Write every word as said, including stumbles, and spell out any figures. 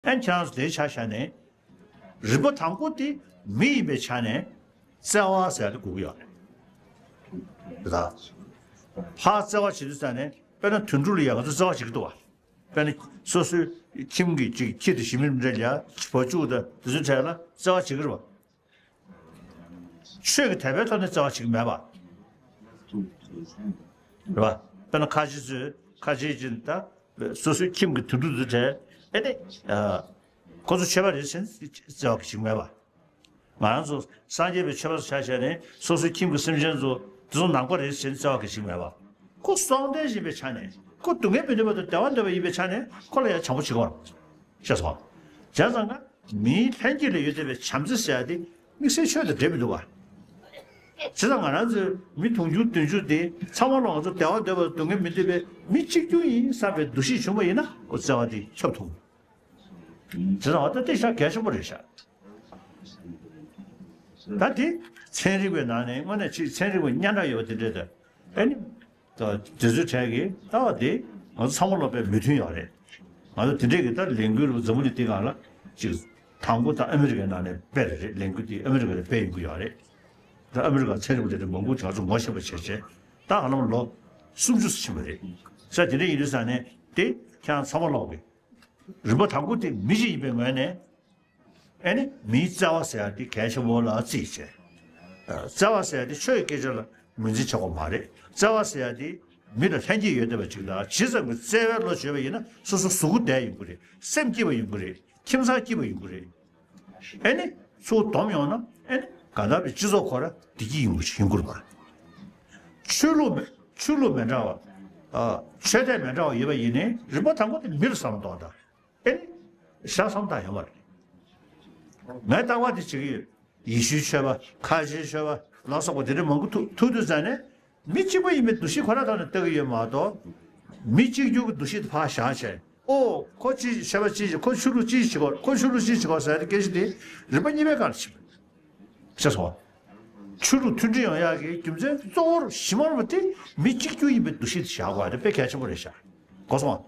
ཨན་ཁྱེད་རང་ཚོ་དེའི་ཆ་བཞག་ནས། རིམ་པ་དང་པོ་དེ་མི་ཡིན་པའི་ཆ་ནས་བརྩེ་བ་ཟེར་ཡ་དེ་དགོས་ཀྱི་ཡོད་རེད། རེད་ད། ཕར་བརྩེ་བ་བྱེད་དུས་ཙང་ནས་དཔེར་ན་དུད་འགྲོ་ལ་ཡང་ང་ཚོ་བརྩེ་བ་བྱེད་ཀྱི་འདུག་བ། དཔེར་ན་སོ་སོའི་ཁྱིམ་གྱི་ཅིག་ཁྱི་དང་ཞི་མི་མི་འདྲ་ལ་བ་ཕྱུགས་དང་དེ་ཚོའི་གྲས་ལ་བརྩེ་བ་བྱེད་ཀྱི་རེད་བ། ཆོས་ཀྱི་དད་པའི་ཐོག་ནས་བརྩེ་བ་བྱེད་ཀྱི་མེད་པ། རེད་བ། དཔེར་ན་ཁ་ཆེ་ཚོས་ཁ་ཆེ་ཅིག་ད་སོ་སོའི་ཁྱིམ་གྱི་དུད་འགྲོ་དེ་ཚོའི་གྲས་ཨེ་ནི། ཁོ་ཚོ་ཆོས་པ་རེད་ཟེར་ནས་བརྩེ་བ་བྱེད་ཀྱི་མེད་པ། ང་རང་ཚོ་སངས་རྒྱས་པའི་ཆོས་པ་ཚོ་ཆ་བཞག་ནས་སོ་སོའི་ཁྱིམ་གྱི་སེམས་ཅན་ཚོ་དེ་ཚོ་ནང་པ་རེད་ཟེར་ནས་བརྩེ་བ་ག་ཞིག་མེད་པ། ཁོ་གསོལ་འདེབས་ཡིན་པའི་ཆ་ནས་ཁོ་སྡུག་བསྔལ་མི་འདོད་པ་དང་བདེ་བ་འདོད་པ་ཡིན་པའི་ཆ་ནས་ཁོ་ལ་ཡང་བྱམས་པོ་བྱེད་དགོས་རེད། ཤེས་སོང་། བྱས་ཙང་ཀ་མིའི་ལྷན་སྐྱེས་ལ་ཡོད་བསྡད་པའི་བྱམས་བརྩེ་ཟེར་ཡ་དེ་དམིགས་བསལ་ཆོས་དང་འབྲེལ་མི་འདུག་བ། བྱས་ཙང་ང་རང་ཚོའི་མི་དུང་ཕྱུར་བདུན་ཅུ་དེ་ཚང་མ་ལ་ང་ཚོ་བདེ་བ་འདོད་པ་དང་སྡུག་བསྔལ་མི་འདོད་པའི་མི་གཅིག་གྱུར་ཡིན་བསམ་པའི་འདུ་ཤེས་བྱུང་བ་ཡིན་ན་ཨོ་བརྩེ་བ་དེ་ཁྱབ་ཐུབ། བྱས་ཙང་ད་དེ་ཤ་གལ་ཆེན་པོ་རེད་ཤག་ད་དེ་ཚན་རིག་པའི་ནང་ནས་དངོས་གནས་ཅིག་ཚན་རིག་པ་སྙན་གྲགས་ཡོད་པ་དེ་འདྲས་དང་། ཨ་ནི། ད་དེ་ཚོའི་གྲས་ཀྱི་ལྟ་བ་དེ་ང་ཚོ་ཚང་མ་ལ་དཔེ་མོས་མཐུན་ཡོད་རེད། ང་ཚོ་དེ་འདྲས་ཀྱི་ད་ལས་འགུལ་རུ་འཛམ་བུ་གླིང་འདི་སྒང་ལ་ཅིག་དང་པོ་ད་ཨ་མི་རི་ཀའི་ནང་ནས་སྤེལ་རེད། ལས་འགུལ་དེ་ཨ་མི་རི་ཀ་ནས་སྤེལ་ཡོང་གི་ཡོད་རེད། ད་ཨ་མི་རི་ཀ་ཚན་རིག་པ་དེ་འདྲ་མང་པོ་ང་ཚོ་ངོ་ཤེས་པ་བྱས་བྱས་ད་ཧ་ལམ་ལོ་སུམ་ཅུ་ཙམ་ཕྱིན་པ་རེད། ས་དེ་འདྲས་ཡིན་དུས་ཙང་ནས་དེ་ཁྱེད་རང་ཚང་མ་ལོག་གི་རིམ་པ་དང་པོ་དེ་མི་ཞིག་ཡིན་པའི་ངོས་ནས། ཨེ་ནི་མིའི་བརྩེ་བ་ཟེར་ཡ་དེ་གལ་ཆེན་པོ་ལ་བརྩིས་བྱས། ཨ། བརྩེ་བ་ཟེར་ཡ་དེ་ཆོས་ཀྱི་སྐད་ཆ་ལ་ངོས་འཛིན་བྱེད་དགོས་མ་རེད། བརྩེ་བ་ཟེར་ཡ་དེ་མི་ལ་ལྷན་སྐྱེས་ཡོད་བསྡད་པ་ཅིག་དང་ཇི་ཙམ་གྱི་བརྩེ་བའི་བློ་བྱས་པ་ཡིན་ན་སོ་སོ་གཟུགས་པོ་བདེ་ཡོང་གི་རེད། སེམས་སྐྱིད་པ་ཡོང་གི་རེད། ཁྱིམ་ཚང་སྐྱིད་པ་ཡོང་གི་རེད། ཨེ་ནི་ཚུར་བསྡོམས་ཡོང་ན་ཨེ་ནི་གང་ལྟར་བའི་སྤྱི་ཚོགས་ཁོ་ར་བདེ་སྐྱིད་ཡོང་གི་ཡོང་གི་རེད་པ། ཆོས་ལུགས་མི་ཆོས་ལུགས་མི་འདྲ་བ། ཨ། ཆོས་དད་མི་འདྲ་བ་ཡོད་པ་ཡིན་ནའི་རིམ་པ་དང་པོ་དེ་མི་ལ་བསམ་བློ་གཏོང་དང་། ཨེ་ནི། ཤ་ཚ་པོ་ད་ཡོད་མ་རེད། ངས་ལྟ་བ་དེ་བྱེད་ཀྱི་ཡོད། ཡེ་ཤུའི་ཆོས་པ། ཁ་ཆེའི་ཆོས་པ་ལ་སོགས་པ་དེ་འདྲ་མང་པོ་ཐུག་ཐུག་དུས་ཙང་ནས་མི་གཅིག་པ་ཡིན་པའི་འདུ་ཤེས་ཁོ་རང་ཐོག་ནས་ལྟ་གི་ཡོད་མ་གཏོགས། མི་གཅིག་གྱུར་གྱི་འདུ་ཤེས་དེ་ཕར་བཞག་བྱས། ཨོ། ཁོ་ཅི་ཆོས་པ་ཅི་ཞིག་ཁོ་ཆོས་ལུགས་ཅི་ཞིག་གོ་ཁོ་ཆོས་ལུགས་ཅི་ཞིག་གོ་ཟེར་ཏེ་སྐད་ཆ་དེ་རིམ་པ་གཉིས་པའི་སྒང་ལ་ཕྱིན་པ་རེད། ཤེས་སོང་ང་། ཆོས་ལུགས་མཐུན་སྒྲིལ་ཡོང་ཡག་གི་རྒྱུ་མཚན་གཙོ་བོར་གཞི་མ་རུ་དེ་མི་གཅིག་གྱུར་ཡིན་པའི་འདུ་ཤེས་དེ་བཞག་དགོས་པ་དེ་དཔེ་གལ་ཆེན་པོ་རེད་ཤག་གོ་སོང་ང་